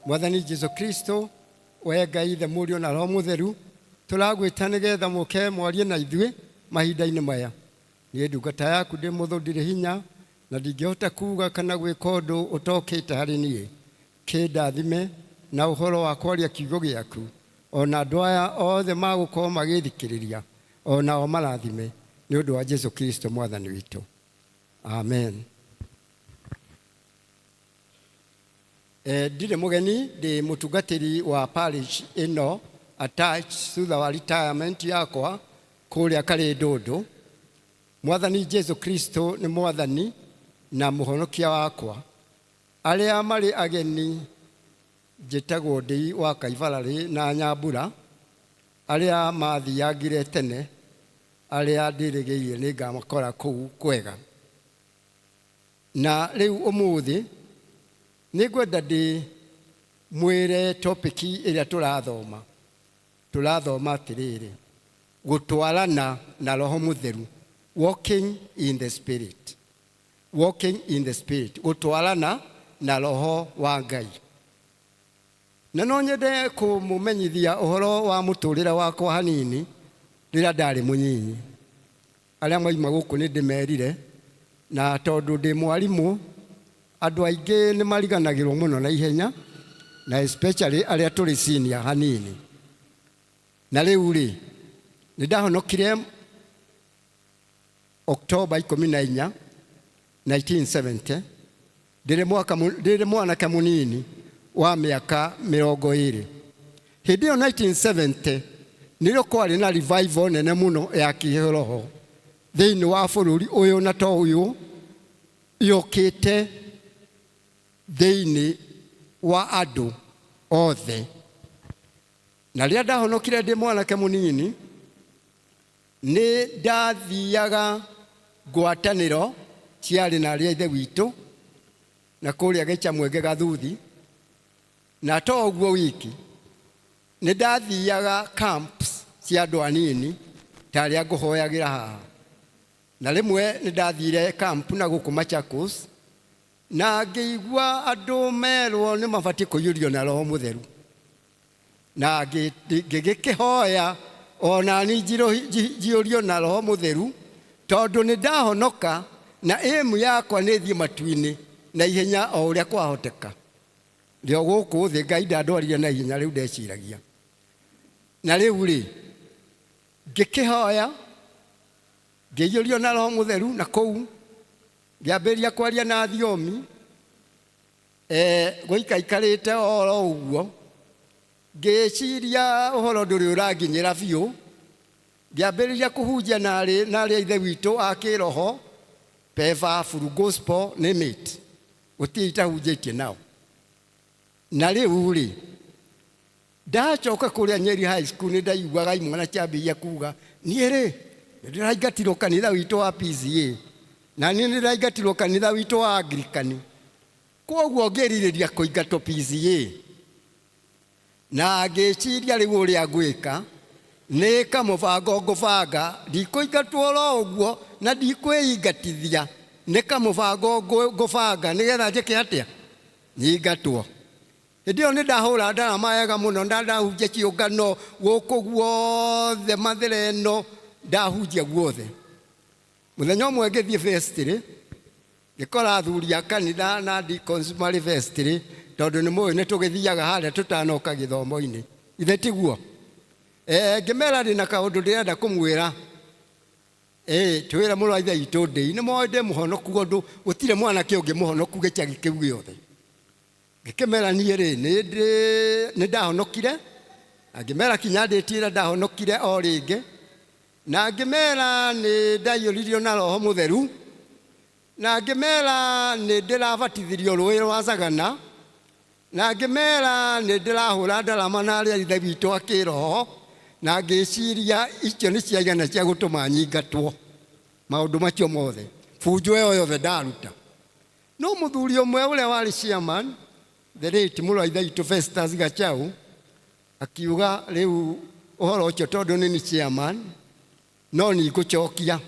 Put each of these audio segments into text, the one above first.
Mwathani Jesu Kristo, we Ngai Ithe, Mũriũ na Roho Mũtheru, tũragwĩta nĩgetha mũke mwarie na ithuĩ mahinda-inĩ maya. Niĩ ndungata yaku ndĩ mũthũ, ndirĩ hinya, na ndingĩhota kuuga kana gwĩka ũndũ ũtokĩte harĩ niĩ. Kĩndathime na ũhoro wa kwaria kiugo gĩaku, o na andũ aya othe magũkorwo magĩthikĩrĩria, o nao marathime, nĩ ũndũ wa Jesu Kristo Mwathani witũ. Amen. Ndirĩ mũgeni, ndĩ mũtungatĩri wa parish ĩno attached thutha wa retirement yakwa kũrĩa Karĩndũndũ. Mwathani Jesu Kristo nĩ Mwathani na Mũhonokia wakwa. Arĩa marĩ ageni njĩtagwo Ndĩi wa Kaibararĩ na Nyambura, arĩa mathiangire tene, arĩa ndĩrĩgĩrĩire nĩngamakora kũu kwega. Na rĩu ũmũthĩ nĩngwenda ndĩ mwĩre topic ĩrĩa tũrathoma. Tũrathoma atĩrĩrĩ, gũtwarana na Roho Mũtheru, walking in the Spirit. Walking in the Spirit, gũtwarana na Roho wa Ngai. Na no nyende kũmũmenyithia ũhoro wa mũtũrĩre wakwa hanini rĩrĩa ndarĩ mũnyinyi. Arĩa mauma gũkũ nĩ ndĩmerire, na tondũ ndĩ mwarimũ, andũ aingĩ nĩ mariganagĩrwo mũno na ihenya, na especially arĩa tũrĩ senior hanini. Na rĩu rĩ, nĩ ndahonokire October 14, 1970, ndĩrĩ mwaka ndĩrĩ mwanake mũnini wa mĩaka 20. Hĩndĩ ĩyo 1970 nĩrĩo kwarĩ na revival nene mũno ya kĩroho thĩinĩ wa bũrũri ũyũ, na to ũyũ, yokĩte thĩinĩ wa andũ othe. Na rĩrĩa ndahonokire ndĩ mwanake mũnini, nĩ ndathiaga ngwatanĩro ciarĩ na arĩa ithe witũ na kũrĩa Gĩcamwenge Gathuthi, na to ũguo wiki, nĩ ndathiaga camps cia andũ anini ta arĩa ngũhoyagĩra haha. Na rĩmwe nĩ ndathire camp na gũkũ Machakos, na ngĩigua andũ merwo nĩ mabatiĩ kũiyũrio na Roho Mũtheru. Na ngĩgĩkĩhoya o na niĩ njiyũrio na Roho Mũtheru, tondũ nĩ ndahonoka na aim yakwa nĩ thiĩ matu-inĩ na ihenya o ũrĩa kwahoteka. Ndĩ o gũkũ thĩ Ngai ndandwarire na ihenya rĩu ndeciragia. Na rĩu rĩ, ngĩkĩhoya, ngĩiyũrio na Roho Mũtheru na kũu ngĩambĩrĩria kwaria na thiomi. Gũikaikarĩte oro ũguo, ngĩciria ũhoro ndũrĩ ũranginyĩra biũ, ngĩambĩrĩria kũhunjia na arĩ na arĩa ithe witũ a kĩroho, PEFA, Full Gospel, name it. Gũtirĩ itahunjĩtie nao. Na rĩu rĩ, ndacoka kũrĩa Nyeri High School nĩ ndaiguaga imwana ciambĩrĩria kuga, niĩ rĩ, nĩ ndĩraingatirwo kanitha witũ wa PCA, na niĩ nĩ ndĩraingatirwo kanitha witũ wa Anglican. Kwoguo ngĩrirĩria kũingatwo PCA. Na ngĩciria rĩu ũrĩa ngwĩka, nĩ kamũbango ngũbanga, ndikũingatwo oro ũguo na ndikwĩingatithia, nĩ kamũbango ngũbanga nĩgetha njĩke atĩa? Nyingatwo. Hĩndĩ ĩyo nĩ ndahũra ndarama wega mũno, na ndahunjia ciũngano gũkũ guothe Mathĩra ĩno, ndahunjia guothe. Mũthenya ũmwe ngĩthiĩ vestry, ngĩkora athuri a kanitha na deacons marĩ vestry, tondũ nĩ mũĩ nĩ tũgĩthiaga harĩa tũtanoka gĩthomo-inĩ. Ithe tiguo? Ngĩmera ndĩna kaũndũ ndĩrenda kũmwĩra. Twĩre mũrũ wa ithe witũ ndĩi. Nĩ moĩ ndĩ mũhonoku ũndũ gũtirĩ mwanake ũngĩ mũhonoku gĩcagi kĩu gĩothe. Ngĩkĩmera niĩ rĩ, nĩ ndahonokire, na ngĩmera kinya ndĩtire ndahonokire o rĩngĩ, na ngĩmera nĩ ndaiyũririo na Roho Mũtheru, na ngĩmera nĩ ndĩrabatithirio rũĩ rwa Sagana, na ngĩmera nĩ ndĩrahũra ndarama na arĩa ithe witũ a kĩroho, na ngĩciria icio nĩ ciaigana cia gũtũma nyingatwo. Maũndũ macio mothe, bunjo ĩyo yothe ndaruta. No mũthuri ũmwe ũrĩa warĩ chairman, the late mũrũ wa ithe witũ Festus Gachau, akiuga rĩu ũhoro ũcio tondũ nĩ ni chairman, no ni ngũcokia.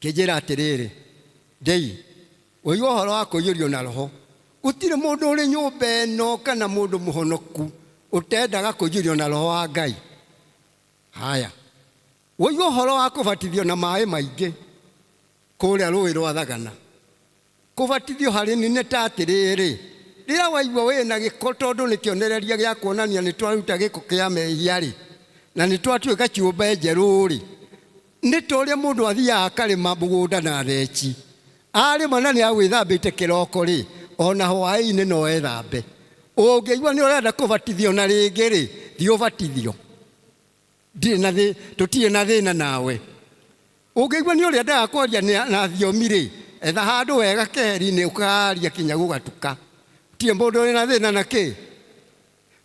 Kĩnjĩra atĩrĩrĩ, Ndĩi, ũigua ũhoro wa kũiyũrio na Roho. Gũtirĩ mũndũ ũrĩ nyũmba ĩno kana mũndũ mũhonoku ũtendaga kũiyũrio na roho wa Ngai. Haya, woigua ũhoro wa kũbatithio na maĩ maingĩ kũrĩa rũĩ rwa Thagana. Kũbatithio harĩ niĩ nĩ ta atĩrĩrĩ, rĩrĩa waigua wĩna gĩko tondũ nĩ kĩonereria gĩa kuonania nĩ twaruta gĩko kĩa mehia-rĩ, na nĩ twatuĩka ciũmbe njerũ-rĩ, nĩ ta ũrĩa mũndũ athiaga akarĩma mũgũnda na theci. Arĩma na nĩ agwĩthambĩte kĩroko-rĩ, ona hwaĩ-inĩ no ethambe. Ũngĩigua nĩ ũrenda kũbatithio na rĩngĩ-rĩ, thiĩ ũbatithio. Ndirĩ na thĩ, tũtirĩ na thĩna nawe. Ũngĩigua nĩ ũrĩendaga kwaria na thiomi-rĩ, etha handũ wega keheri-inĩ ũkaaria kinya gũgatuka. Gũtirĩ mũndũ ũrĩ na thĩna na kĩ.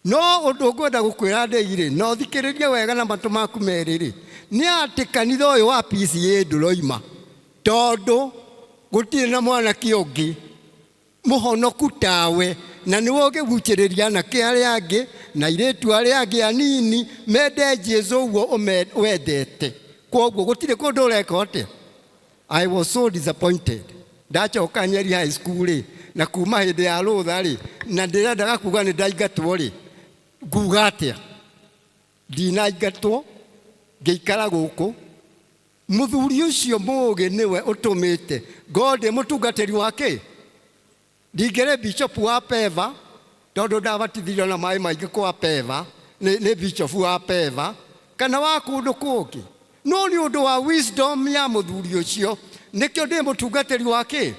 No ũndũ ngwenda gũkwĩra ndĩi-rĩ, na ũthikĩrĩrie wega na matũ maku merĩ-rĩ, nĩ atĩ kanitha ũyũ wa PCEA ndũroima, tondũ gũtirĩ na mwanake ũngĩ mũhonoku tawe, na nĩwe ũngĩgucĩrĩria anake arĩa angĩ na airĩtu arĩa angĩ anini mende Jesu ũguo wendete. Kwoguo gũtirĩ kũndũ ũreka atĩa. I was so disappointed. Ndacoka Nyeri High School rĩ, na kuma hĩndĩ ya rũtha rĩ, na ndĩrendaga kuga nĩ ndaingatwo rĩ, nguga atĩa? Ndinaingatwo, ngĩikara gũkũ. Mũthuri ũcio mũũgĩ nĩwe ũtũmĩte ngorwo ndĩ mũtungatĩri wa kĩ? Ndingĩrĩ bishop wa Peva tondũ ndabatithirio na maĩ maingĩ kwa Peva, nĩ bishop wa Peva kana wa kũndũ kũngĩ. No nĩ ũndũ wa wisdom ya mũthuri ũcio nĩkĩo ndĩ mũtungatĩri wa kĩ?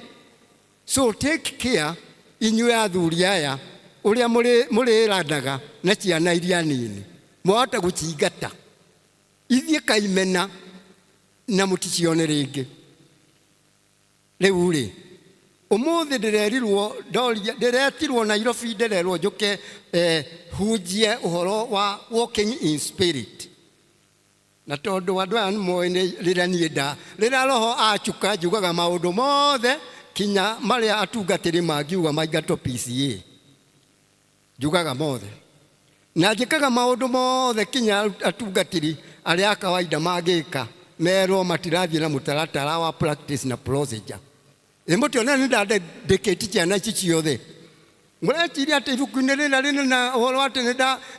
So take care inyuĩ athuri aya ũrĩa mũrĩranaga na ciana iria nini. Mwahota gũcingata ithiĩ kaimena na mũticione rĩngĩ. Rĩu rĩ, ũmũthĩ ndĩrerirwo ndoria ndĩretirwo Nairobi ndĩrerwo njũke hunjie ũhoro wa walking in spirit. Na tondũ andũ aya nĩmoĩ nĩ rĩrĩa niĩ nda rĩrĩa roho acuka njugaga maũndũ mothe kinya marĩa atungatĩri mangiuga maingatwo PCEA. Njugaga mothe. Na njĩkaga maũndũ mothe kinya atungatĩri arĩa a kawaida mangĩka merwo matirathiĩ na mũtaratara wa practice na procedure. Ĩ mũtione nĩ ndandĩkĩtie ciana ici ciothe. Mũreciria atĩ ibuku-inĩ rĩrĩa rĩrĩ na ũhoro atĩ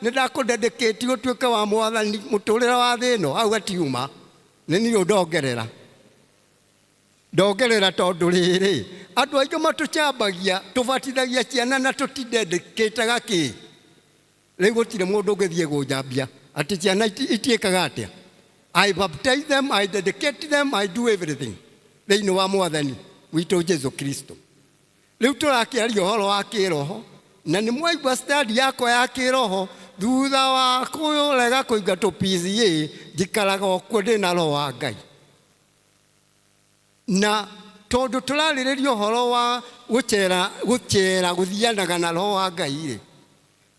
nĩ ndakũdedicate ũtuĩke wa mwathani mũtũrĩre wa thĩ ĩno, hau hatiuma. Nĩ niĩ ndongerera. Ndongerera tondũ rĩrĩ, andũ aingĩ matũcambagia, tũbatithagia ciana na tũtidedicataga kĩ. Rĩu gũtirĩ mũndũ ũngĩthiĩ gũnjambia atĩ ciana itiĩkaga atĩa. I baptize them, I dedicate them, I do everything thĩinĩ wa mwathani witũ Jesu Kristo. Rĩu tũrakĩaria ũhoro wa kĩroho na nĩ mwaigua study yakwa ya kĩroho thutha wa kũrega kũingatwo PCEA njikaraga o kuo ndĩna roho wa Ngai. Na tondũ tũrarĩrĩria ũhoro wa gũcera gũcera gũthianaga na roho wa Ngai rĩ,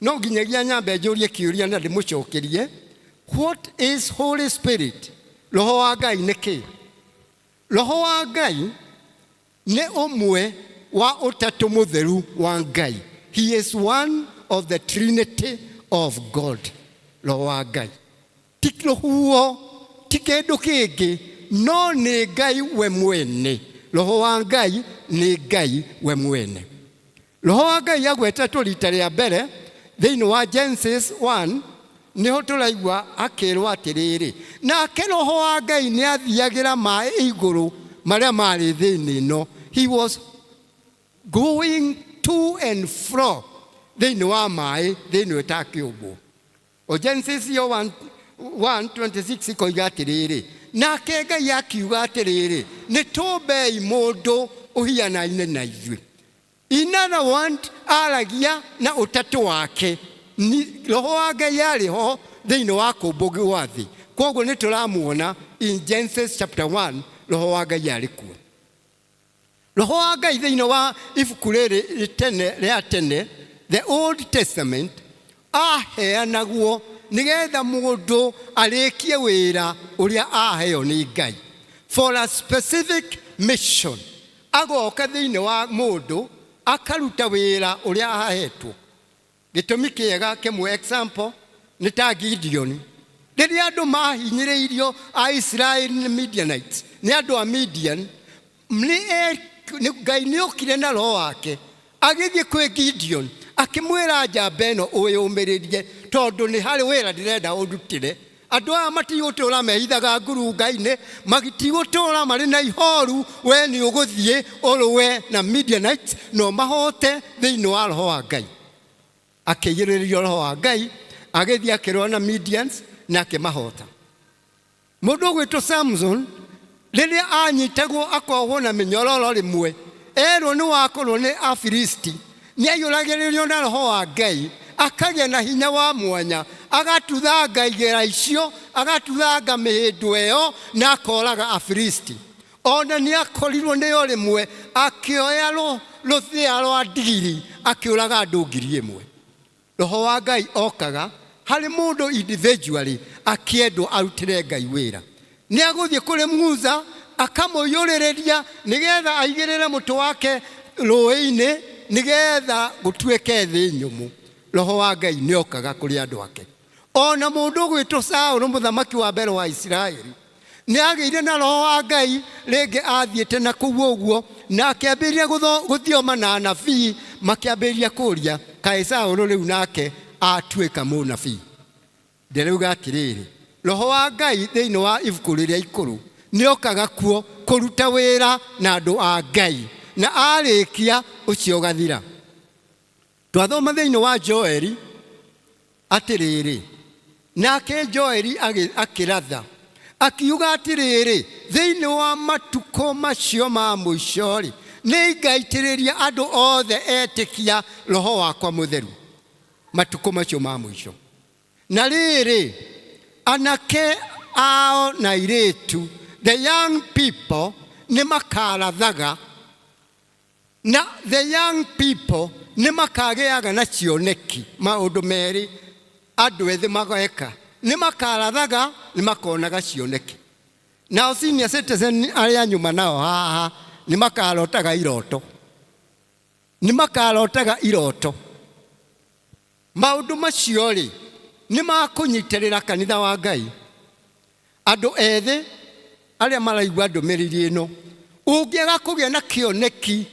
no nginyagia nyambe njũrie kĩũria na ndĩmũcokerie, what is Holy Spirit? Roho wa Ngai nĩ kĩ? Roho wa Ngai nĩ ũmwe wa ũtatũ mũtheru wa Ngai. He is one of the Trinity of God. Roho wa Ngai ti rũhuho, ti kĩndũ kĩngĩ, no nĩ Ngai we mwene. Roho wa Ngai nĩ Ngai we mwene. Roho wa Ngai agwetetwo rita rĩa mbere thĩinĩ wa Genesis 1 nĩho tũraigua akĩrwo atĩrĩrĩ, nake Roho wa Ngai nĩ athiagĩra maĩ igũrũ marĩa marĩ thĩinĩ ĩno. He was going to and fro thĩinĩ wa maĩ thĩinĩ ĩtakĩũmbwo. O Genesis yo 1:26 ikoiga atĩrĩrĩ, nake Ngai akiuga atĩrĩrĩ, nĩ tũmbei mũndũ ũhianaine na ithuĩ. In other words, aragia na ũtatũ wake. Roho wa Ngai arĩ ho thĩinĩ wa kũmbwo gwa thĩ. Kwoguo nĩ tũramuona in Genesis chapter 1, Roho wa Ngai arĩ kuo. Roho wa Ngai thĩinĩ wa ibuku rĩrĩ tene rĩa tene, the Old Testament, aheanagwo nĩgetha mũndũ arĩkie wĩra ũrĩa aheo nĩ Ngai for a specific mission. Agoka thĩinĩ wa mũndũ akaruta wĩra ũrĩa ahetwo. Gĩtũmi kĩega kĩmwe example nĩ ta Gideon. Rĩrĩa andũ mahinyĩrĩirio a Israeli nĩ Midianites, nĩ andũ a Midian, Ngai nĩ okire na roho wake Agĩthiĩ kwĩ Gideon akĩmwĩra, njamba ĩno ũyũmĩrĩrie, tondũ nĩ harĩ wĩra ndĩrenda ũndutĩre. Andũ aya matigũtũra mehithaga ngurunga-inĩ, matigũtũra marĩ na ihoru. We nĩ ũgũthiĩ ũrũe na Midianites na ũmahote thĩinĩ wa roho wa Ngai. Akĩiyũrĩrĩrio roho wa Ngai, agĩthiĩ akĩrũa na Midians na akĩmahota. Mũndũ ũgwĩtwo Samson, rĩrĩa anyitagwo akohwo na mĩnyororo, rĩmwe erwo nĩ wakorwo nĩ Afilisti, nĩ aiyũragĩrĩrio na roho wa Ngai, akagĩa na hinya wa mwanya, agatuthanga igera icio, agatuthanga mĩhĩndo ĩyo na akoraga Afilisti. Ona nĩ akorirwo nĩyo rĩmwe akĩoya rũthĩa rwa ndigiri akĩũraga andũ 1,000. Roho wa Ngai okaga harĩ mũndũ individually akĩendwo arutĩre Ngai wĩra. Nĩ agũthiĩ kũrĩ Musa akamũiyũrĩrĩria nĩgetha aigĩrĩre mũtĩ wake rũĩ-inĩ nĩgetha gũtuĩke thĩ nyũmũ. Roho wa Ngai nĩ okaga kũrĩ andũ ake. Ona mũndũ ũgwĩtwo Saũlũ, mũthamaki wa mbere wa Isiraeli, nĩ agĩire na roho wa Ngai rĩngĩ athiĩte na kũu ũguo na akĩambĩrĩria gũthioma na anabii, makĩambĩrĩria kũria, kaĩ Saũlũ rĩu nake atuĩka mũnabii? Ndĩrauga atĩrĩrĩ, roho wa Ngai thĩinĩ wa ibuku rĩrĩa ikũrũ nĩ okaga kuo kũruta wĩra na andũ a Ngai, na arĩkia ũcio ũgathira. Twathoma thĩinĩ wa Joeli atĩrĩrĩ, nake Joeli akĩratha akiuga atĩrĩrĩ, thĩinĩ wa matukũ macio ma mũico-rĩ, nĩ ngaitĩrĩria andũ othe etĩkia roho wakwa mũtheru. Matukũ macio ma mũico. Na rĩrĩ, anake ao na airĩtu, the young people, nĩ makarathaga, na the young people nĩ makagĩaga na cioneki. Maũndũ merĩ andũ ethĩ mageka, nĩ makarathaga, nĩ makonaga cioneki. Nao senior citizen arĩa nyuma nao haha nĩ makarotaga iroto, nĩ makarotaga iroto. Maũndũ macio rĩ, nĩ makũnyitĩrĩra kanitha wa Ngai. Andũ ethĩ arĩa maraigua ndũmĩrĩri ĩno, ũngĩaga kũgĩa na kĩoneki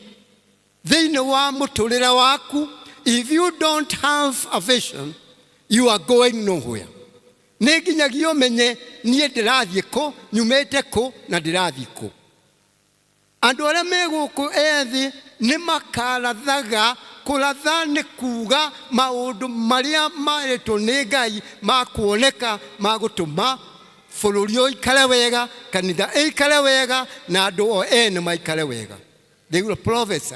thĩinĩ wa mũtũrĩre waku, if you don't have a vision, you are going nowhere. Nĩ nginyagia ũmenye niĩ ndĩrathiĩ kũ, nyumĩte kũ na ndĩrathiĩ kũ. Andũ arĩa me gũkũ ethĩ nĩ makarathaga. Kũratha nĩ kuga maũndũ marĩa marĩtwo nĩ Ngai ma kuoneka, ma gũtũma bũrũri ũikare wega, kanitha ĩikare wega, na andũ o ene maikare wega. They will prophesy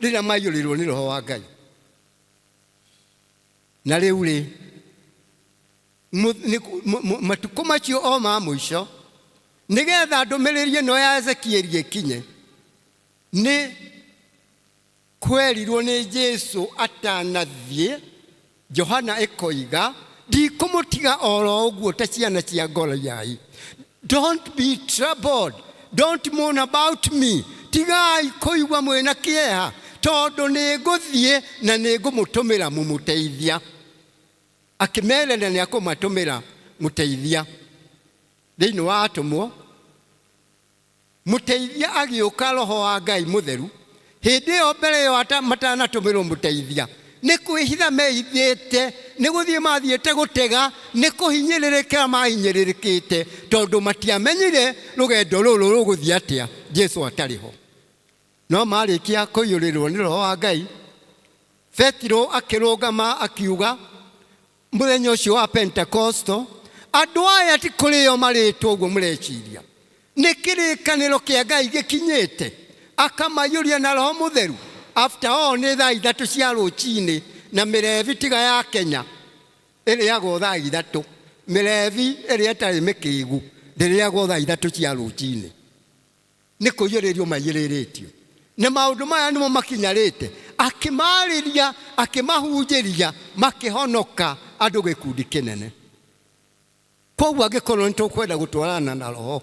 rĩrĩa maiyũrĩrwo nĩ roho wa Ngai. Na rĩu rĩ, matukũ macio o ma mũico, nĩgetha ndũmĩrĩri ĩno ya Ezekieli ĩkinye, nĩ kwerirwo nĩ Jesu atanathiĩ. Johana ĩkoiga, ndikũmũtiga oro ũguo ta ciana cia ngoriai. Don't be troubled, don't mourn about me. Tigai kũigua mwĩna kĩeha, tondũ nĩ ngũthiĩ na nĩ ngũmũtũmĩra mũmũteithia. Akĩmerera nĩ akũmatũmĩra mũteithia. Thĩinĩ wa atũmwo, mũteithia agĩũka, roho wa Ngai mũtheru. Hĩndĩ ĩyo mbere ĩyo matanatũmĩrwo mũteithia, nĩ kwĩhitha mehithĩte, nĩ gũthiĩ mathiĩte gũtega, nĩ kũhinyĩrĩrĩka mahinyĩrĩrĩkĩte, tondũ matiamenyire rũgendo rũrũ rũgũthiĩ atĩa Jesu atarĩ ho. No marĩkia kũiyũrĩrwo nĩ roho wa Ngai, Petero akĩrũgama akiuga mũthenya ũcio wa Pentekosto, andũ aya ti kũrĩo marĩtwo ũguo mũreciria, nĩ kĩrĩkanĩro kĩa Ngai gĩkinyĩte. Akamaiyũria na roho mũtheru. After all, nĩ thaa 3 cia rũcinĩ, na mĩrebi tiga ya Kenya ĩrĩagwo thaa 3. Mĩrebi ĩrĩa ĩtarĩ mĩkĩgu ndĩrĩagwo thaa 3 cia rũcinĩ. Nĩ kũiyũrĩrio maiyũrĩrĩtio na maũndũ maya nĩmo makinyarĩte. Akĩmarĩria, akĩmahunjĩria, makĩhonoka andũ gĩkundi kĩnene. Koguo angĩkorwo nĩ tũkwenda gũtwarana na roho,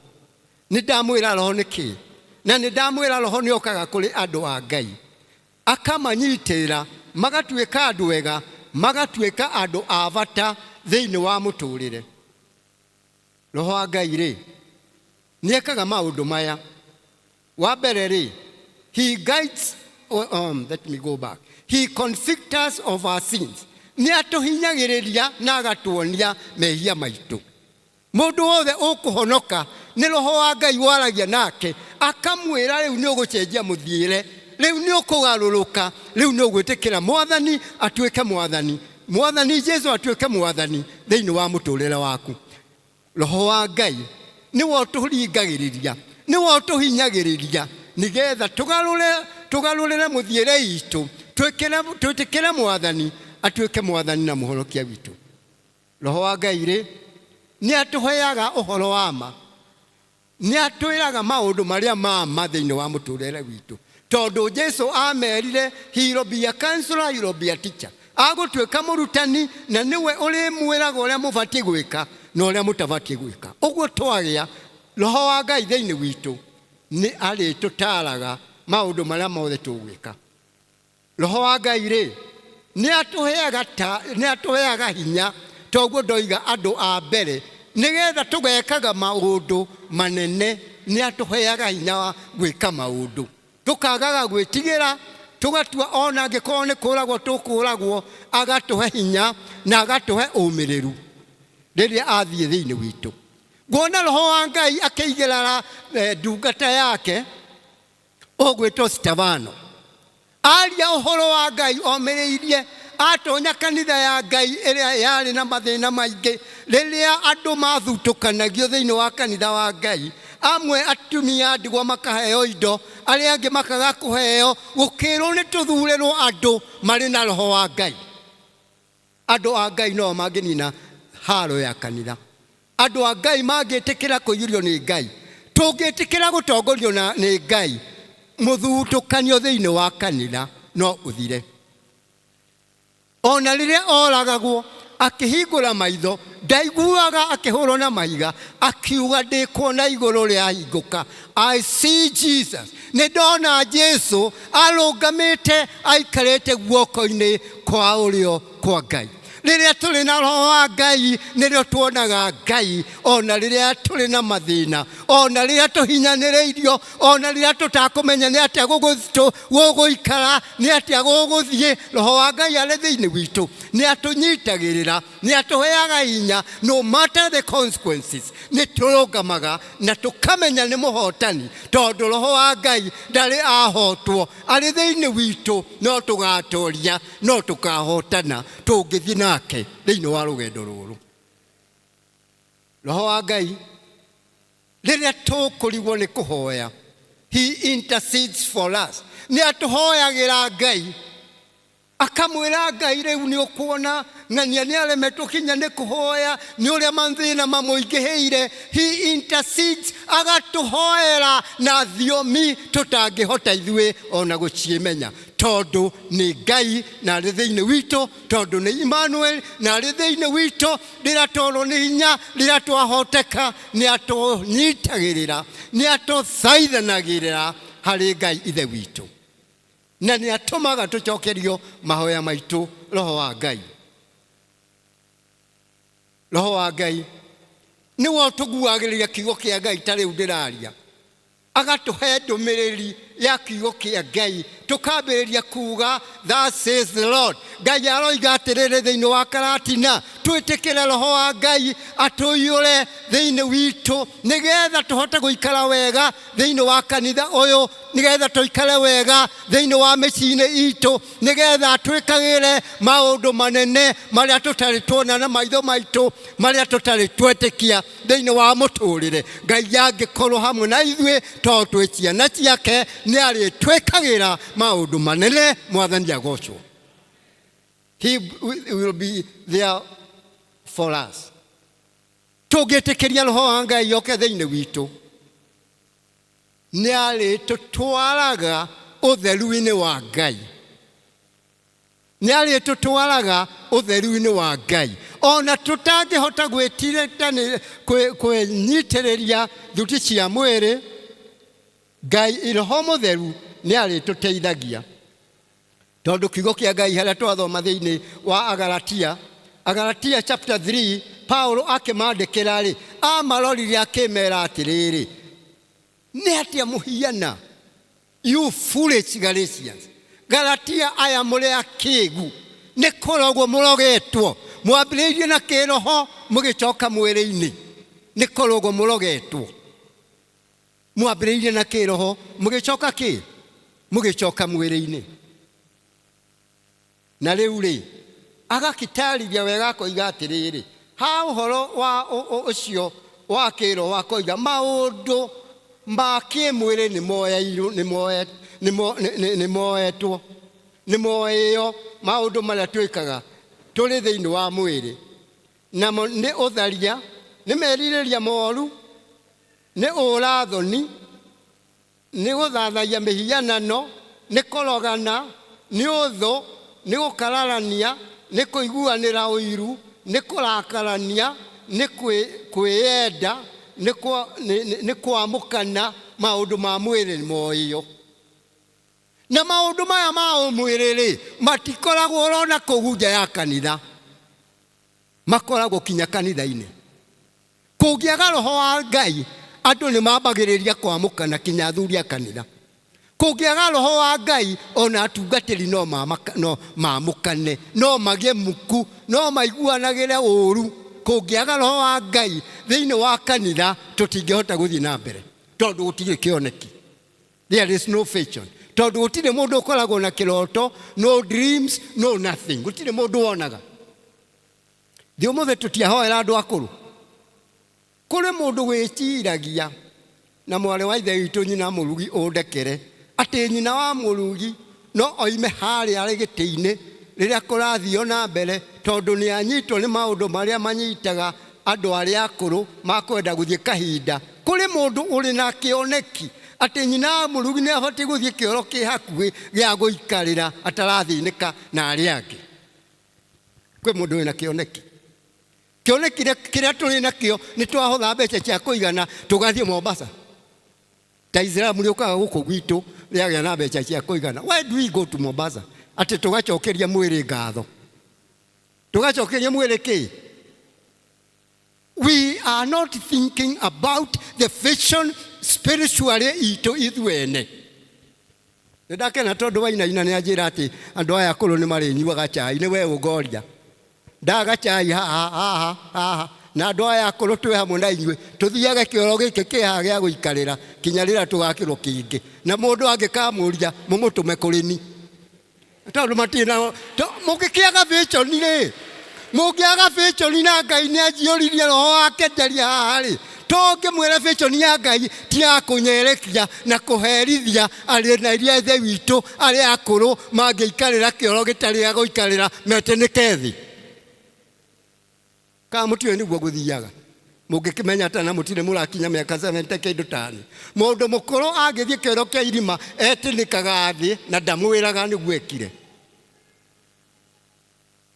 nĩ ndamwĩra roho nĩ kĩĩ, na nĩ ndamwĩra roho nĩ okaga kũrĩ andũ a Ngai akamanyitĩrĩra, magatuĩka andũ ega, magatuĩka andũ a bata thĩinĩ wa mũtũrĩre. Roho wa Ngai rĩ, nĩ ekaga maũndũ maya. Wa mbere rĩ, he guides Let me go back. He convicts us of our sins. Nĩ atũhinyagĩrĩria na agatuonia mehia maitũ. Mũndũ wothe ũkũhonoka nĩ Roho wa Ngai waragia nake, akamwĩra rĩu nĩ ũgũcenjia mũthiĩre, rĩu nĩ ũkũgarũrũka, rĩu nĩ ũgwĩtĩkĩra Mwathani atuĩke Mwathani, Mwathani Jesu atuĩke Mwathani thĩinĩ wa mũtũrĩre waku. Roho wa Ngai nĩwe ũtũringagĩrĩria, nĩwe ũtũhinyagĩrĩria nĩgetha tũgarũre tũgarũrĩre mũthiĩre itũ, twĩtĩkĩre Mwathani atuĩke Mwathani na Mũhonokia witũ. Roho wa Ngai rĩ nĩ atũheaga ũhoro wa ma, nĩ atwĩraga maũndũ marĩa ma ma thĩinĩ wa mũtũrĩre witũ, tondũ Jesu amerire, "He will be a counselor, he will be a teacher." Agũtuĩka mũrutani na nĩwe ũrĩmwĩraga ũrĩa mũbatiĩ gwĩka na ũrĩa mũtabatiĩ gwĩka. Ũguo twagĩa Roho wa Ngai thĩinĩ witũ, nĩ arĩtũtaaraga maũndũ marĩa mothe tũgwĩka. Roho wa Ngai rĩ nĩ atũheaga ta nĩ atũheaga hinya, toguo ndoiga andũ a mbere, nĩgetha tũgekaga maũndũ manene. Nĩ atũheaga hinya wa gwĩka maũndũ, tũkagaga gwĩtigĩra, tũgatua ona angĩkorwo nĩ kũragwo tũkũragwo, agatũhe hinya na agatũhe ũmĩrĩru rĩrĩa athiĩ thĩinĩ witũ. Nguona Roho wa Ngai akĩigĩrĩra ndungata yake ũgwĩtwo Stefano, aria ũhoro wa Ngai omĩrĩirie, atonya kanitha ya Ngai ĩrĩa yarĩ na mathĩna maingĩ, rĩrĩa andũ mathutũkanagio thĩinĩ wa kanitha wa Ngai, amwe atumia a ndigwa makaheo indo, arĩa angĩ makaga kũheo, gũkĩrwo nĩ tũthurĩrwo andũ marĩ na Roho wa Ngai. Andũ a Ngai no mangĩnina haro ya kanitha. Andũ a Ngai mangĩtĩkĩra kũiyũrio nĩ Ngai, tũngĩtĩkĩra gũtongorio nĩ Ngai, mũthutũkanio thĩinĩ wa kanitha no ũthire. Ona rĩrĩa oragagwo akĩhingũra maitho, ndaiguaga akĩhũrwo na mahiga, akiuga, "Ndĩkuona igũrũ rĩahingũka. I see Jesus. Nĩ ndona Jesu arũngamĩte aikarĩte guoko-inĩ kwa ũrĩo kwa Ngai." Rĩrĩa tũrĩ na Roho wa Ngai, nĩrĩo tuonaga Ngai, ona rĩrĩa tũrĩ na mathĩna, ona rĩrĩa tũhinyanĩrĩirio, ona rĩrĩa tũtakũmenya nĩ atĩa gũgũikara, nĩ atĩa gũgũthiĩ. Roho wa Ngai arĩ thĩinĩ witũ nĩ atũnyitagĩrĩra, nĩ atũheaga hinya. No matter the consequences, nĩ tũrũgamaga na tũkamenya nĩ mũhotani, tondũ Roho wa Ngai ndarĩ ahotwo, arĩ thĩinĩ witũ. No tũgatoria, no tũkahotana tũngĩthiĩ nake thĩinĩ wa rũgendo rũrũ. Roho wa Ngai, rĩrĩa tũkũrigwo nĩ kũhoya, he intercedes for us. Nĩ atũhoyagĩra Ngai, akamwĩra Ngai, "Rĩu nĩ ũkuona ng'ania nĩ aremetwo kinya nĩ kũhoya nĩ ũrĩa mathĩna mamũingĩhĩire." He intercedes, agatũhoera na thiomi tũtangĩhota ithuĩ ona gũciĩmenya, tondũ nĩ Ngai na arĩ thĩinĩ witũ, tondũ nĩ Emmanuel na arĩ thĩinĩ witũ. Rĩrĩa tworwo nĩ hinya, rĩrĩa twahoteka, nĩ atũnyitagĩrĩra, nĩ atũthaithanagĩrĩra harĩ Ngai Ithe witũ, na nĩ atũmaga tũcokerio mahoya maitũ. Roho wa Ngai, Roho wa Ngai nĩwe ũtũguagĩrĩria kiugo kĩa Ngai. Ta rĩu ndĩraria, agatũhe ndũmĩrĩri ya kiugo kĩa Ngai, tũkambĩrĩria kuga, "Thus says the Lord." Ngai aroiga atĩrĩrĩ thĩinĩ wa Karatina. Twĩtĩkĩre Roho wa Ngai atũiyũre thĩinĩ witũ, nĩgetha tũhote gũikara wega thĩinĩ wa kanitha ũyũ, nĩgetha tũikare wega thĩinĩ wa mĩciĩ-inĩ itũ, nĩgetha twĩkagĩre maũndũ manene marĩa tũtarĩ tuona na maitho maitũ, marĩa tũtarĩ twetĩkia thĩinĩ wa mũtũrĩre. Ngai angĩkorwo hamwe na ithuĩ, tondũ twĩ ciana ciake, nĩ arĩtwĩkagĩra maũndũ manene. Mwathani agocwo. He will be there for us. Tũngĩtĩkĩria Roho wa Ngai oke thĩinĩ witũ, nĩ arĩtũtwaraga ũtheru-inĩ wa Ngai, nĩ arĩtũtwaraga ũtheru-inĩ wa Ngai, ona tũtangĩhota kwĩnyitĩrĩria thuti cia mwĩrĩ. Ngai Roho Mũtheru nĩ arĩtũteithagia, tondũ kiugo kĩa Ngai harĩa twathoma thĩinĩ wa Agalatia, Agalatia chapter 3, Paulo akĩmandĩkĩra rĩ, amarorire akĩmera atĩrĩrĩ, "Nĩ atĩa mũhiana, you foolish Galatians?" Galatia aya mũrĩ akĩgu, nĩ kũrogwo mũrogetwo. Mwambĩrĩirie na kĩroho mũgĩcoka mwĩrĩ-inĩ, nĩ kũrogwo mũrogetwo. Mwambĩrĩirie na kĩroho mũgĩcoka kĩ? Mũgĩcoka mwĩrĩ-inĩ. Na rĩu rĩ, agakĩtarĩria wega akoiga atĩrĩrĩ, ha ũhoro wa ũcio wa kĩroho akoiga maũndũ ma kĩmwĩrĩ nĩ moeirwo, nĩ moe, nĩ mo, nĩ, nĩ, nĩ moetwo, nĩ moĩo maũndũ marĩa twĩkaga tũrĩ thĩinĩ wa mwĩrĩ, namo nĩ ũtharia, nĩ merirĩria moru, nĩ ũrathoni, nĩ gũthathaiya mĩhianano, nĩ kũrogana, nĩ ũthũ, nĩ gũkararania, nĩ kũiguanĩra ũiru, nĩ kũrakarania, nĩ kwĩyenda, nĩ kwamũkana maũndũ ma mwĩrĩ moĩo. Na maũndũ maya ma mwĩrĩ rĩ, matikoragwo ũrona kũu nja ya kanitha, makoragwo kinya kanitha-inĩ. Kũngĩaga roho wa Ngai, andũ nĩ mambagĩrĩria kwamũkana kinya athuri a kanitha. Kũngĩaga roho wa Ngai, ona atungatĩri no no mamũkane, no magĩe muku, no maiguanagĩre ũru. Kũngĩaga roho wa Ngai thĩinĩ wa kanitha, tũtingĩhota gũthiĩ na mbere, tondũ gũtirĩ kĩoneki. There is no vision. Tondũ gũtirĩ mũndũ ũkoragwo na kĩroto, no dreams, no nothing. Gũtirĩ mũndũ wonaga. Thĩ ũmũthĩ tũtiahoera andũ akũrũ. Kũrĩ mũndũ wĩciragia na mwarĩ wa ithe witũ nyina mũrugi ũndekere, atĩ nyina wa mũrugi no oime harĩa arĩ gĩtĩ-inĩ rĩrĩa kũrathio na mbere, tondũ nĩ anyitwo nĩ maũndũ marĩa manyitaga andũ arĩa akũrũ makwenda gũthiĩ kahinda. Kũrĩ mũndũ ũrĩ na kĩoneki atĩ nyina wa mũrugi nĩ abatiĩ gũthiĩ kĩoro kĩ hakuhĩ gĩa gũikarĩra atarathĩnĩka na arĩa angĩ. Kwĩ mũndũ wĩna kĩoneki. Kĩoneki kĩrĩa tũrĩ nakĩo nĩ twahotha mbeca cia kũigana tũgathiĩ Mombasa. Ta Islamu rĩũkaga gũkũ gwitũ rĩagĩa na mbeca cia kũigana. Why do we go to Mombasa? Atĩ tũgacokeria mwĩrĩ ngatho. Tũgacokeria mwĩrĩ kĩ? We are not thinking about the vision spiritually itũ ithuene. Nĩ ndakena tondũ Wainaina nĩ anjĩra atĩ andũ aya akũrũ nĩ marĩnyuaga chai, nĩ we ũngoria. Ndaga chai haha, haha, haha. Na andũ aya akũrũ twĩ hamwe na inyuĩ, tũthiage kĩoro gĩkĩ kĩ haha gĩa gũikarĩra kinya rĩrĩa tũgakĩrwo kĩngĩ. Na mũndũ angĩkamũria, mũmũtũme kũrĩ ni. Tondũ matirĩ na, mũngĩkĩaga vision rĩ, mũngĩaga vision na Ngai nĩ anjiyũririe roho wake njarie haha rĩ, tũngĩmwĩra vision ya Ngai ti ya kũnyerekia na kũherithia arĩ na iria ithe witũ arĩa akũrũ mangĩikarĩra kĩoro gĩtarĩ gĩa gũikarĩra metĩnĩke thĩ. Kana mũtiũĩ nĩguo gũthiaga. Mũngĩkĩmenya atĩa na mũtirĩ mũrakinya mĩaka 70 kĩndũ tani. Mũndũ mũkũrũ angĩthiĩ kĩoro kĩa irima etĩnĩkaga thĩ na ndamwĩraga nĩguo ekire.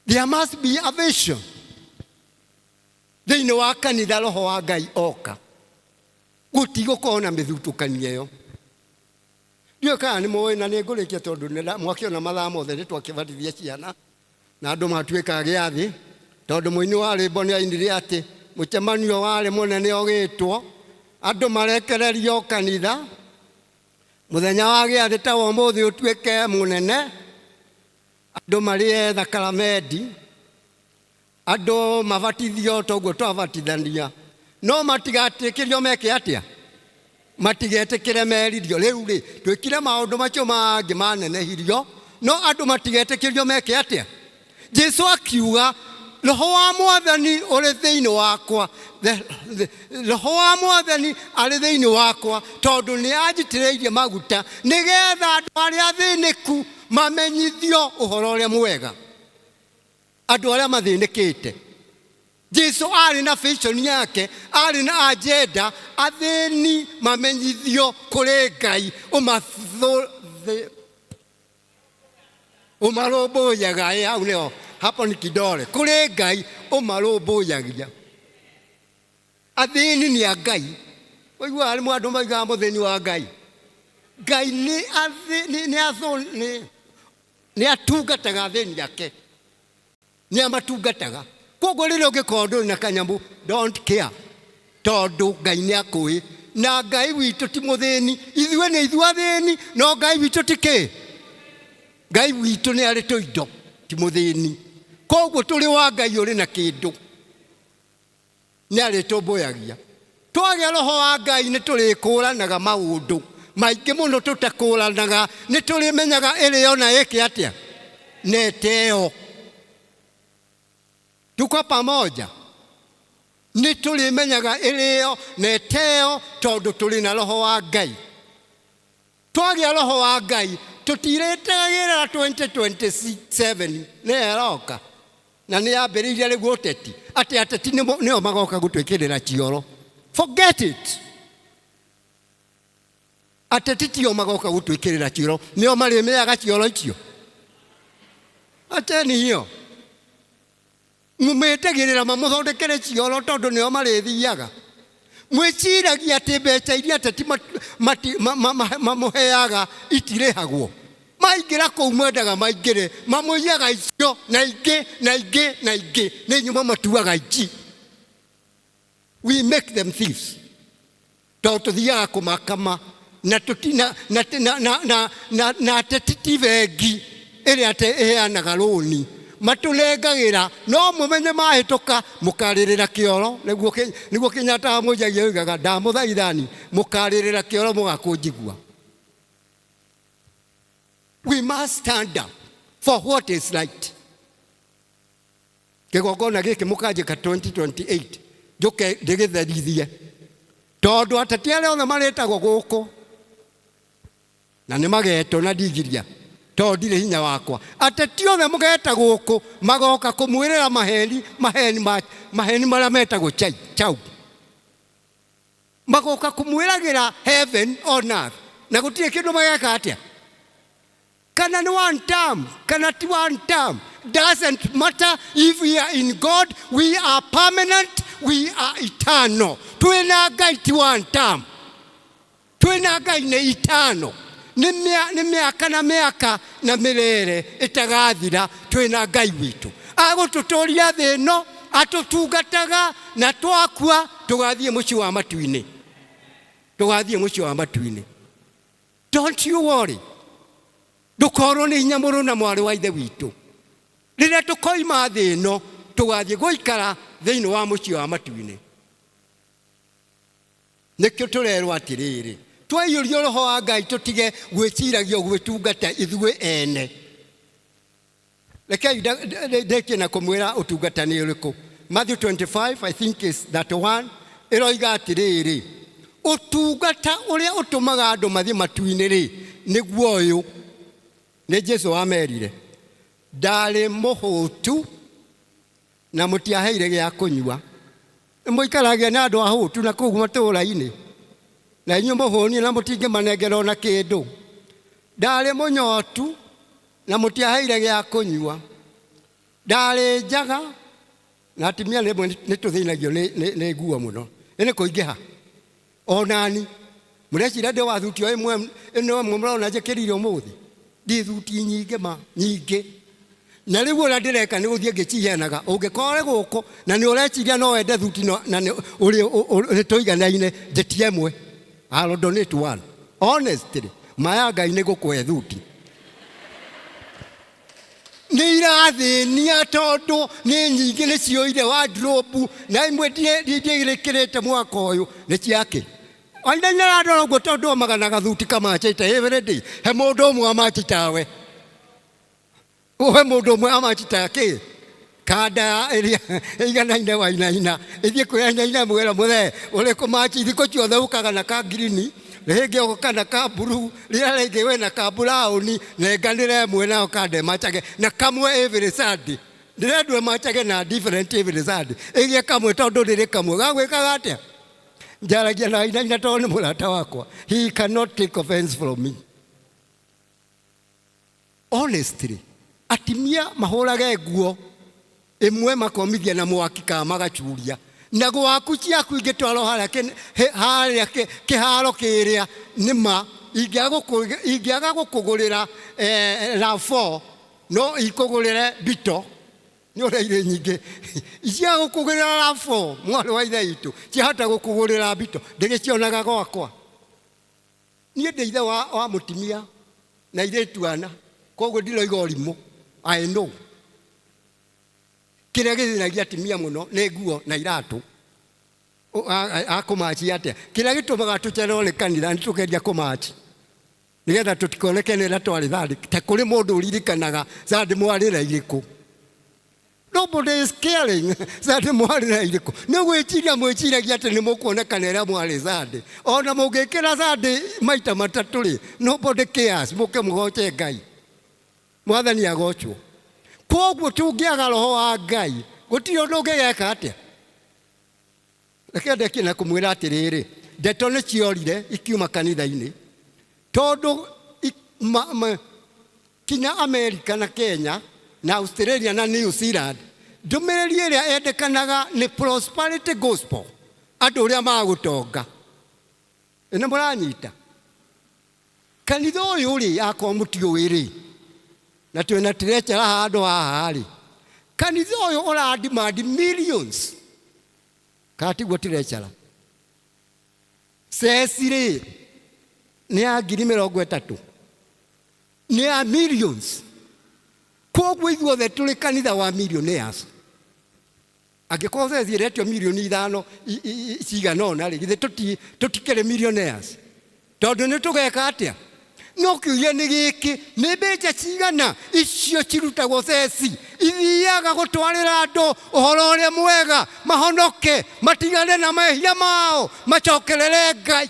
There must be a vision. Thĩinĩ wa kanitha roho wa Ngai oka, gũtigũkorwo na mĩthutũkanio ĩyo. Ndiũĩ kana nĩ mũĩ, na nĩ ngũrĩkia tondũ mwakĩona mathaa mothe nĩ twakĩbatithia ciana na andũ matuĩka gĩathĩ, tondũ mũini wa rwĩmbo nĩ ainire atĩ mũcemanio warĩ mũnene ũgĩtwo, andũ marekererio kanitha, mũthenya wa gĩathĩ ta wa ũmũthĩ ũtuĩke mũnene, andũ marĩe thakaramendi, andũ mabatithio toguo twabatithania, no matigatĩkĩrio meke atĩa? Matigetĩkĩre meririo. Rĩu rĩ, twĩkire maũndũ macio mangĩ manenehirio, no andũ matigetĩkĩrio meke atĩa? Jesu akiuga, roho wa Mwathani ũrĩ thĩinĩ wakwa. Roho wa Mwathani arĩ thĩinĩ wakwa, tondũ nĩ anjitĩrĩirie maguta nĩgetha andũ arĩa athĩnĩku mamenyithio ũhoro ũrĩa mwega. Andũ arĩa mathĩnĩkĩte. Jesu arĩ na vision yake, arĩ na agenda, athĩni mamenyithio kũrĩ Ngai ũmarũmbũyaga. Hau nĩho, hapo ni kidole. Kũrĩ Ngai ũmarũmbũyagia. Athĩni nĩ a Ngai. Ũiguaga rĩmwe andũ maugaga mũthĩni wa Ngai. Ngai nĩ atungataga athĩni ake. Nĩ amatungataga. Koguo rĩrĩa ũngĩkorwo ndũrĩ na kanyamũ, don't care. Tondũ Ngai nĩ akũĩ. Na Ngai witũ ti mũthĩni. Ithuĩ nĩ ithuĩ athĩni, no Ngai witũ ti kĩ? Ngai witũ nĩ arĩ tũindo, ti mũthĩni. Koguo tũrĩ wa Ngai ũrĩ na kĩndũ, nĩ arĩtũmbũyagia. Twagĩa roho wa Ngai nĩ tũrĩkũranaga maũndũ maingĩ mũno tũtakũranaga, nĩ tũrĩmenyaga ĩrĩo na ĩke atĩa na ĩteo. Tuko pamoja? Nĩ tũrĩmenyaga ĩrĩo na ĩteo tondũ tũrĩ na roho wa Ngai. Twagĩa roho wa Ngai tũtirĩtegagĩrĩra 2027 nĩ ĩroka na nĩ yambĩrĩirie rĩu ũteti atĩ ateti nĩo magoka gũtwĩkĩrĩra cioro. Forget it. Ateti tio magoka gũtwĩkĩrĩra cioro, nĩo marĩmĩaga cioro icio. Acheni hiyo. Mũmetagĩrĩra mamũthondekere cioro tondũ nĩo marĩthiaga. Mwĩciragia atĩ mbeca iria ateti mamũheaga itirĩhagwo. Maingĩra kũu mwendaga maingĩre, mamũiyaga icio na ingĩ na ingĩ na ingĩ, nĩ inyuĩ mamatuaga ici. We make them thieves. Tondũ tũthiaga kũmakama na tũtina na na na na na na ateti ti bengi ĩrĩa atĩ ĩheanaga rũni, matũnengagĩra no mũmenye mahĩtũka mũkarĩrĩra kĩoro, nĩguo Kenyatta amũnjagia oigaga ndamũthaithani, mũkarĩrĩra kĩoro mũgakũnjigua. We must stand up for what is right. Kĩgongona gĩkĩ mũkanjĩka 2028 njũke ndĩgĩtherithie, tondũ ateti arĩa othe marĩtagwo gũkũ na nĩ magetwo na ndigiria tondũ ndirĩ hinya wakwa. Ateti othe mũgeta gũkũ magoka kũmwĩrĩra maheni, maheni, maheni marĩa metagwo chai, chau. Magoka kũmwĩragĩra heaven on earth na gũtirĩ kĩndũ mageka atĩa. Kana ni one term, kana ti one term, doesn't matter. If we are in God, we are permanent, we are eternal. Twĩna Ngai ti one term, twĩna Ngai nĩ eternal. Nĩ mĩaka na mĩaka na mĩrere ĩtagathira. Twĩna Ngai witũ agũtũtũria thĩ ĩno, atũtungataga, na twakua tũgathiĩ mũciĩ wa matu-inĩ, tũgathiĩ mũciĩ wa matu-inĩ. Don't you worry. Ndũkorwo nĩ hinya mũrũ na mwarĩ wa ithe witũ. Rĩrĩa tũkoima thĩ ĩno tũgathiĩ gũikara thĩinĩ wa mũciĩ wa matu-inĩ. Nĩkĩo tũrerwo atĩrĩrĩ, twaiyũrio roho wa Ngai tũtige gwĩciragia gwĩtungata ithuĩ ene. Rekei ndĩkie na kũmwĩra ũtungata nĩ ũrĩkũ. Matthew 25, I think is that one, ĩroiga atĩrĩrĩ, ũtungata ũrĩa ũtũmaga andũ mathiĩ matu-inĩ rĩ, nĩguo ũyũ. Nĩ Jesu wamerire, ndarĩ mũhũtu na mũtiaheire gĩa kũnyua. Mũikaragia na andũ ahũtu na kũu matũũra-inĩ, na inyuĩ mũhũnie na mũtingĩmanengera ona kĩndũ. Ndarĩ mũnyotu na mũtiaheire gĩa kũnyua. Ndarĩ njaga na atumia rĩmwe nĩ tũthĩnagio nĩ nguo mũno, nĩ kũingĩha. Onani mũreciria ndĩ wa thuti o ĩmwe ĩno ĩmwe mũrona njĩkĩrire ũmũthĩ, ndĩ thuti nyingĩ ma nyingĩ. Na rĩu ũrĩa ndĩreka nĩ gũthiĩ ngĩciheanaga. Ũngĩkorwo ũrĩ gũkũ na nĩ ũreciria no wende thuti na nĩ ũrĩ tũiganaine, njĩtie ĩmwe. I'll donate one. Honestly, maya Ngai nĩ gũkũhe thuti. Nĩ irathĩnia tondũ nĩ nyingĩ, nĩ ciyũire wardrobe na imwe ndiĩrĩkĩrĩte mwaka ũyũ nĩ ciake. Wainaina arandora ũguo tondũ omaga na gathuti kamachĩte every day. He mũndũ ũmwe amachitawe. He mũndũ ũmwe amachitaga kĩ? Kanda ĩrĩa ĩiganaine wainaina. Ĩthiĩ kwĩ wainaina mwĩra mũthee ũrĩ kũmachi thikũ ciothe ũkaga na ka ngirini, rĩngĩ ũka na ka blue, rĩrĩa rĩngĩ wĩna ka brown, nenganĩre ĩmwe nayo kanda ĩmachage na kamwe every Sunday. Ndĩrendwo ĩmachage na different every Sunday. Ĩgĩe kamwe tondũ rĩrĩ kamwe. Gagwĩkaga atĩa? Njaragia na wainaina tondũ nĩ mũrata wakwa. He cannot take offense from me. Honestly, atimia mahũrage nguo ĩmwe makomithia na mwaki kana magacuria, na gwaku ciaku ingĩtwarwo harĩa kĩharo kĩrĩa nĩma ingĩaga gũkũgũrĩra RAV4 no ikũgũrĩre Beetle. Nĩ ũrĩa irĩ nyingĩ cia gũkũgũrĩra RAV4, mwarĩ wa ithe witũ, ciahota gũkũgũrĩra Beetle. Ndĩgĩcionaga gwakwa. Niĩ ndĩ ithe wa mũtumia na airĩtu ana. Koguo ndiroiga ũrimũ. I know. Kĩrĩa gĩthĩnagia atumia mũno nĩ nguo na iratũ. Akũmachi atĩa? Kĩrĩa gĩtũmaga tũcererwo nĩ kanitha nĩ tũgeria kũmachi nĩgetha tũtikoneke nĩ ĩrĩa twarĩ thandi. Ta kũrĩ mũndũ ũririkanaga thandi mwarĩra irĩkũ? Nobody is caring thandi mwarĩra irĩkũ. Nĩ gwĩciria mwĩciragia atĩ nĩ mũkuonekana ĩrĩa mwarĩ thandi. Ona mũngĩkĩra thandi maita matatũ rĩ, nobody cares, mũke mũgoce Ngai. Mwathani agocwo. Koguo tũngĩaga roho wa Ngai, gũtirĩ ũndũ ũngĩgeka atĩa? Reke ndekie na kũmwĩra atĩrĩrĩ, ndeto nĩ ciorire ikiuma kanitha-inĩ, tondũ kinya Amerika na Kenya na Australia na New Zealand, ndũmĩrĩri ĩrĩa yendekanaga nĩ prosperity gospel, andũ ũrĩa magũtonga. Nĩ mũranyita? Kanitha ũyũ rĩ, akorwo mũtiũĩ rĩ, na twĩna tirecara handũ haha rĩ, kanitha ũyũ ũra demand millions, kana tiguo tirecara? Ceci rĩ, nĩ ya 30,000, nĩ ya millions. Koguo ithuothe tũrĩ kanitha wa millionaires. Angĩkorwo ceci ĩretio 5 mirioni cigana ũna rĩ, githĩ tũtikĩrĩ millionaires? Tondũ nĩ tũgeka atĩa? No kĩũria nĩ gĩkĩ, nĩ mbeca cigana icio cirutagwo ceci ithiaga gũtwarĩra andũ ũhoro ũrĩa mwega, mahonoke, matigane na mehia mao, macokerere Ngai?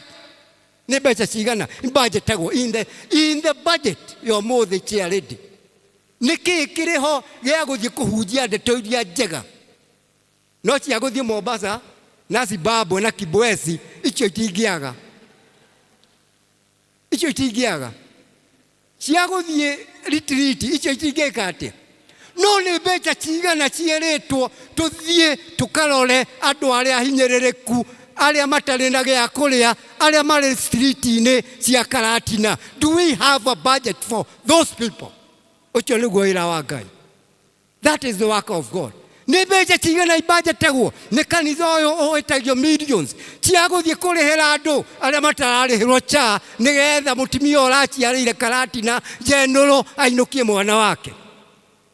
Nĩ mbeca cigana budgetagwo in the budget ya ũmũthĩ chair lady? Nĩ kĩĩ kĩrĩ ho gĩa gũthiĩ kũhunjia ndeto iria njega? No cia gũthiĩ Mombasa na Zimbabwe na Kibwezi, icio itingĩaga, icio itingĩaga. Cia gũthiĩ retreat, icio itingĩka atĩa? No nĩ mbeca cigana cierĩtwo tũthiĩ tũkarore andũ arĩa hinyĩrĩrĩku, arĩa matarĩ na gĩa kũrĩa, arĩa marĩ street-inĩ cia Karatina? Do we have a budget for those people? Ũcio nĩguo wĩra wa Ngai. That is the work of God. Nĩ mbeca cigana ibudgetagwo nĩ kanitha ũyũ wĩtagio millions cia gũthiĩ kũrĩhĩra andũ arĩa matararĩhĩrwo cha, nĩgetha mũtumia ũraciarĩire Karatina General ainũkie mwana wake?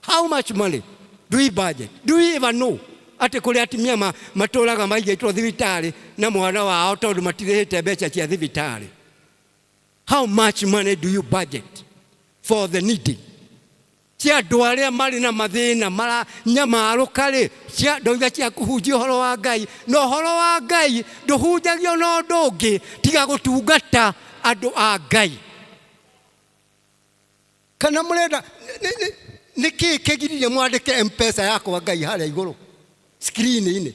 How much money do we budget? Do we even know atĩ kũrĩ atumia matũraga maigĩtwo thibitarĩ na mwana wao tondũ matirĩhĩte mbeca cia thibitarĩ? How much money do you budget for the needy, cia andũ arĩa marĩ na mathĩna maranyamarũka rĩ, cia ndoiga cia kũhunjia ũhoro wa Ngai? Na ũhoro wa Ngai ndũhunjagio na ũndũ ũngĩ tiga gũtungata andũ a Ngai. Kana mũrenda nĩ kĩĩ kĩgiririe mwandĩke Mpesa yakwa Ngai harĩa igũrũ screen-inĩ?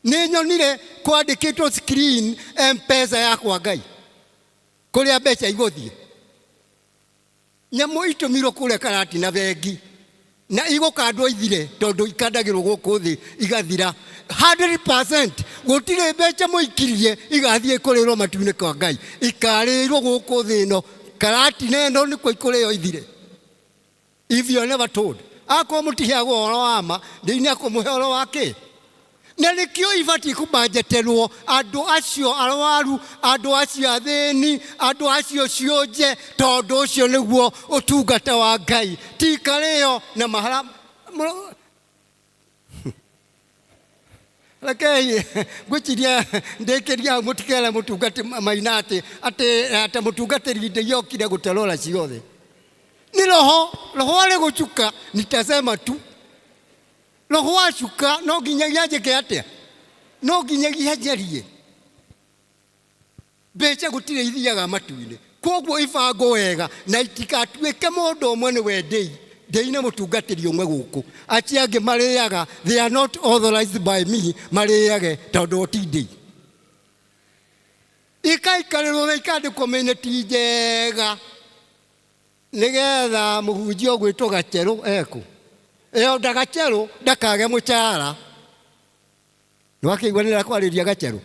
Nĩ nyonire kwandĩkĩtwo screen Mpesa yakwa Ngai, kũrĩa mbeca igũthiĩ. Nyamũ itũmirwo kũrĩa Karatina bengi na igũkandwo ithire, tondũ ikandagĩrwo gũkũ thĩ igathira 100%. Gũtirĩ mbeca mũikirie igathiĩ kũrĩrwo matu-inĩ kwa Ngai, ikarĩrwo gũkũ thĩ ĩno Karatina ĩno, nĩkuo ikũrĩo ithire. If you are never told, akorwo mũtiheagwo ũhoro wa ma, ndĩini akũmũhe ũhoro wa kĩ? Na nĩkĩo ibatiĩ kũbanjeterwo andũ acio arwaru, andũ acio athĩni, andũ acio cionje, tondũ ũcio nĩguo ũtungata wa Ngai, ti karĩo na mahara. Rekei ngwĩciria ndĩkĩria hau, mũtikere mũtungati maina atĩ mũtungatĩri ndĩokire gũterora ciothe. Nĩ roho, roho arĩ gũcuka, nitasema tu roho wacuka no nginyagia njĩke atĩa? No nginyagia njarie. Mbeca gũtirĩ ithiaga matu-inĩ, koguo ibangwo wega na itikatuĩke mũndũ ũmwe nĩwe ndĩi ndĩi na mũtungatĩri ũmwe gũkũ, acio angĩ marĩaga. They are not authorized by me marĩage, tondũ ti ndĩi. Ikaikarĩrwo na ikandĩkwo minute njega, nĩgetha mũhunjia ũgwĩtwo Gacerũ ekũ ĩyo ndagacerũ ndakage mũcara. Nĩwakĩigua nĩ kwarĩria Gacerũ,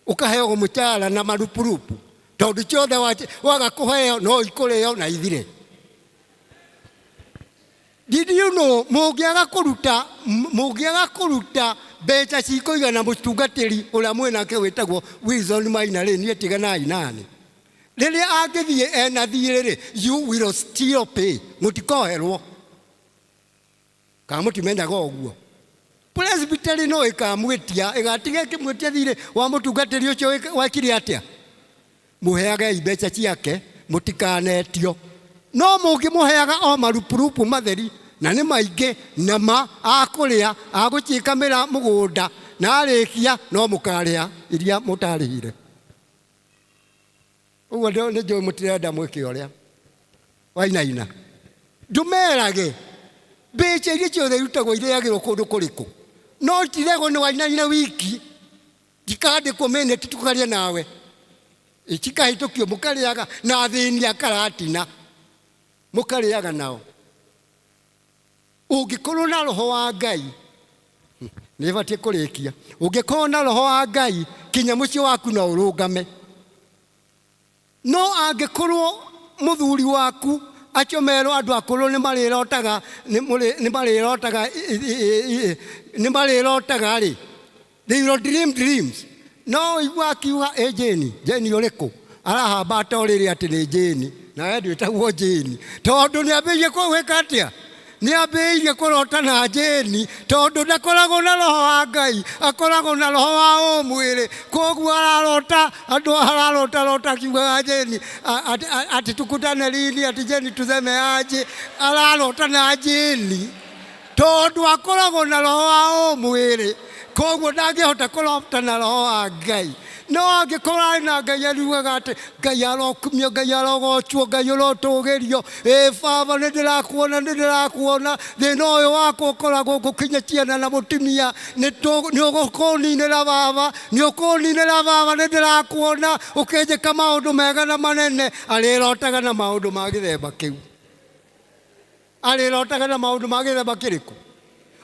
ũkaheagwo mũcara na marupurupu, tondũ ciothe waga kũheo no ikũrĩo na ithire. Did you know mũngĩaga kũruta mbeca cikũigana mũtungatĩri ũrĩa mwĩnake wĩtagwo Wilson Maina rĩ, niĩ tiganai nani. Rĩrĩa angĩthiĩ ena thiirĩ rĩ, you will still pay, mũtikoherwo. Kana mũtimenyaga ũguo? Presbytery no ĩkamwĩtia, ĩgatiga ĩkĩmwĩtia thirĩ wa mũtungatĩri ũcio wekire atĩa? Mũheagei mbeca ciake, mũtikanetio. No mũngĩmũheaga o marupurupu matheri, na nĩ maingĩ, na ma akũrĩa, agũciĩkamĩra mũgũnda, na arĩkia no mũkarĩha iria mũtarĩhire. Ũguo nĩ njũĩ mũtirenda mwĩke ũrĩa wainaina. Ndũmerage mbeca iria ciothe irutagwo irĩagĩrwo kũndũ kũrĩkũ, no tirego nĩ wainaina wiki, ndikandĩkwo minute tũkaria nawe, cikahĩtũkio mũkarĩaga na athĩni a Karatina, mũkarĩaga nao. Ũngĩkorwo na roho wa Ngai, nĩ batiĩ kũrĩkia, ũngĩkorwo na roho wa Ngai kinya mũciĩ waku no ũrũngame. No angĩkorwo mũthuri waku acio merwo andũ akũrũ nĩ marĩrotaga, nĩ marĩrotaga, nĩ marĩrotaga rĩ, they will dream dreams. No ũigua akiuga ĩ Jane, Jane ũrĩkũ? Arahamba ta ũrĩrĩ atĩ nĩ Jane, nawe ndwĩtagwo Jane, tondũ nĩ ambĩrĩirie gwĩka atĩa? Nĩ ambĩrĩirie kũrota na Jane, tondũ ndakoragwo na roho wa Ngai, akoragwo na roho wa ũmwĩrĩ. Koguo ararota andũ, ararota rota akiugaga Jane ati tukutane lini, ati Jane tuseme aje, ararota na Jane tondũ akoragwo na roho wa ũmwĩrĩ, koguo ndangĩhota kũrota na roho wa Ngai. No angĩkorwo arĩ na Ngai, ariugaga atĩ Ngai arokumio, Ngai arogocwo, Ngai ũrotũgĩrio, ĩ baba nĩ ndĩrakuona, nĩ ndĩrakuona, thĩna ũyũ wakwa ũkoragwo ngũkinya ciana na mũtumia, nĩ ũgũkũninĩra baba, nĩ ũkũninĩra baba, nĩ ndĩrakuona ũkĩnjĩka maũndũ mega na manene. Arĩrotaga na maũndũ ma gĩthemba kĩu, arĩrotaga na maũndũ ma gĩthemba kĩrĩkũ?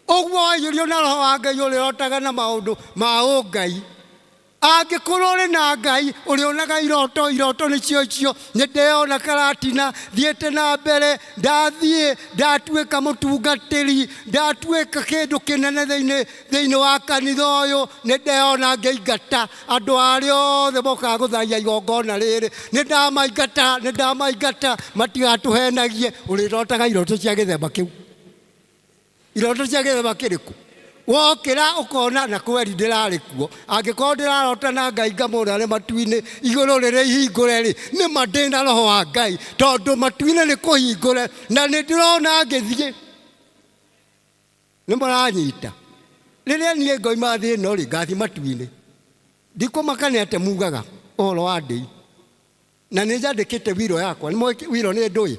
Ũguo waiyũrio na roho wa Ngai, ũrĩrotaga na maũndũ ma ũngai. Angĩkorwo ũrĩ na Ngai, ũrĩonaga iroto, iroto nĩcio icio. Nĩ ndeyona Karatina thiĩte na mbere, ndathiĩ ndatuĩka mũtungatĩri, ndatuĩka kĩndũ kĩnene thĩinĩ wa kanitha ũyũ. Nĩ ndeyona ngĩingata andũ arĩa othe mokaga gũthaia igongona rĩrĩ, nĩ ndamaingata, nĩ ndamaingata matigatũhenagie. Ũrĩrotaga iroto cia gĩthemba kĩu. Iroto cia gĩthemba kĩrĩkũ? Wokĩra ũkona na kweri ndĩrarĩ kuo. Angĩkorwo ndĩrarota na Ngai ngamũona arĩ matu-inĩ, igũrũ rĩrĩ ihingũre rĩ, nĩ ma ndĩ na roho wa Ngai, tondũ matu-inĩ nĩ kũhingũre na nĩ ndĩrona ngĩthiĩ. Nĩ mũranyita? Rĩrĩa niĩ ngoima thĩ ĩno rĩ, ngathiĩ matu-inĩ. Ndikũmaka nĩ atĩa mugaga ũhoro wa ndĩi. Na nĩ njandĩkĩte wiro yakwa, nĩ mũĩ wiro nĩ ndũĩ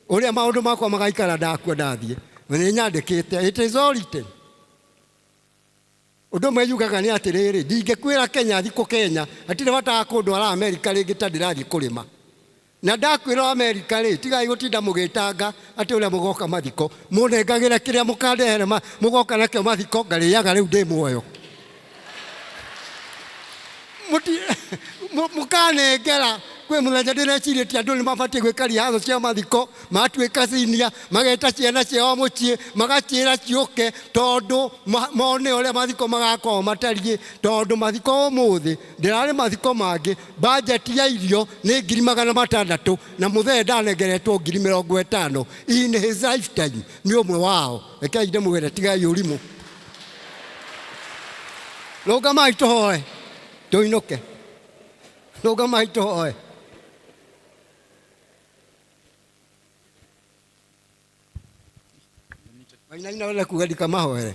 ũrĩa maũndũ makwa magaikara ndakua ndathiĩ. Nĩ nyandĩkĩte, it is all written. Ũndũ ũmwe yugaga nĩ atĩrĩrĩ, ndingĩkwĩra Kenya thikũ Kenya, hatirĩ bata wa kũndwara Amerika rĩngĩ ta ndĩrathiĩ kũrĩma. Na ndakwĩra Amerika rĩ, tigai gũtinda mũgĩtanga atĩ ũrĩa mũgoka mathiko, mũnengagĩre kĩrĩa mũkandehere mũgoka nakĩo mathiko, ngarĩaga rĩu ndĩ muoyo. Mũkanengera kwĩ mũthenya ndĩrecirĩtie andũ nĩ mabatiĩ gwĩka rihatho cia mathiko, matuĩka senior, mageta ciana ciao mũciĩ, magaciĩra ciũke, tondũ mone ũrĩa mathiko magakorwo matariĩ. Tondũ mathiko ũmũthĩ ndĩrarĩ mathiko mangĩ, budget ya irio nĩ 600,000, na mũthee ndanengeretwo 50,000 in his lifetime. Nĩ ũmwe wao. Rekei ndĩmwĩre, tigai ũrimũ. Rũgamai tũhoe tũinũke, rũgamai tũhoe. Wainaina ũrenda kuga ndikamahoere?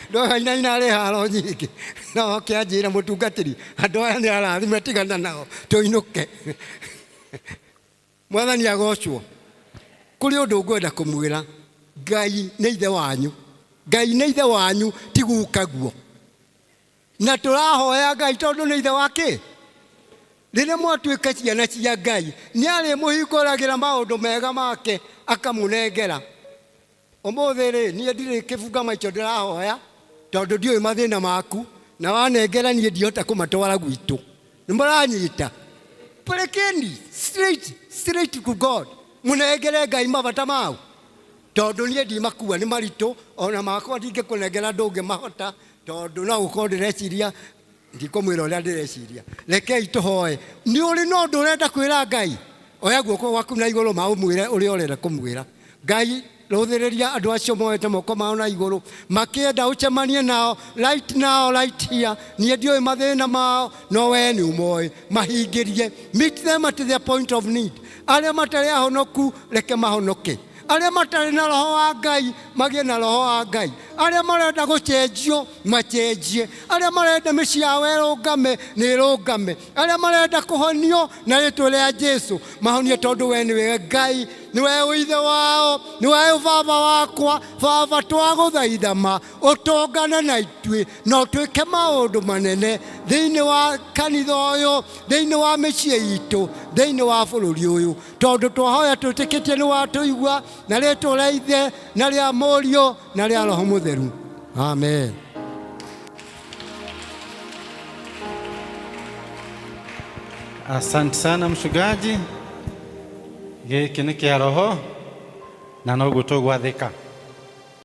No wainaina arĩ haro nyingĩ, no oke anjĩre mũtungatĩri, andũ aya nĩ arathime, tigana nao, tũinũke. Mwathani agocwo. Kũrĩ ũndũ ngwenda kũmwĩra, Ngai nĩ ithe wanyu, Ngai nĩ ithe wanyu, ti gukaguo. Na tũrahoya Ngai tondũ nĩ ithe wa kĩ? Rĩrĩa mwatuĩka ciana cia Ngai, nĩ arĩmũhingũragĩra maũndũ mega make akamũnengera. Ũmũthĩ rĩ, niĩ ndirĩ kĩbunga maicho ndĩrahoya, tondũ ndiũĩ mathĩna maku, na wanengera niĩ ndihota kũmatwara gwitũ. Nĩ mũranyita? Pelekeni straight, straight to God. Mũnengere Ngai mabata mau, tondũ niĩ ndimakua, nĩ maritũ, ona makwa ndingĩkũnengera ndũngĩmahota, tondũ no gũkorwo ndĩreciria Ndikũmwĩra ũrĩa ndĩreciria. Rekei tũhoe. Nĩ ũrĩ na ũndũ ũrenda kwĩra Ngai? Oya guoko gwaku na igũrũ ma ũmwĩre ũrĩa ũrenda kũmwĩra. Ngai, rũthĩrĩria andũ acio moete moko mao na igũrũ makĩenda ũcemanie nao right now, right here. Niĩ ndiũĩ mathĩna mao, no wee nĩ ũmoĩ. Mahingĩrie. Meet them at their point of need. Arĩa matarĩ ahonoku, reke mahonoke. Arĩa matarĩ na roho wa Ngai magĩe na roho wa Ngai. Arĩa marenda gũcenjio macenjie. Arĩa marenda mĩciĩ yao ĩrũngame nĩ ĩrũngame. Arĩa marenda kũhonio na rĩtwa rĩa Jesu mahonie, tondũ we nĩwe Ngai, nĩwe ũithe wao, nĩwe baba wakwa. Baba, twagũthaitha ma ũtũngane na ithuĩ na ũtwĩke maũndũ manene thĩinĩ wa kanitha ũyũ, thĩinĩ wa mĩciĩ itũ, thĩinĩ wa bũrũri ũyũ, tondũ twahoya twĩtĩkĩtie nĩ watũigua, na rĩtwa rĩa Ithe na rĩa Mũriũ na rĩa Roho Mũtheru, amen. Asante sana mchungaji. Gĩkĩ nĩ kĩa roho na noguo tũgwathĩka.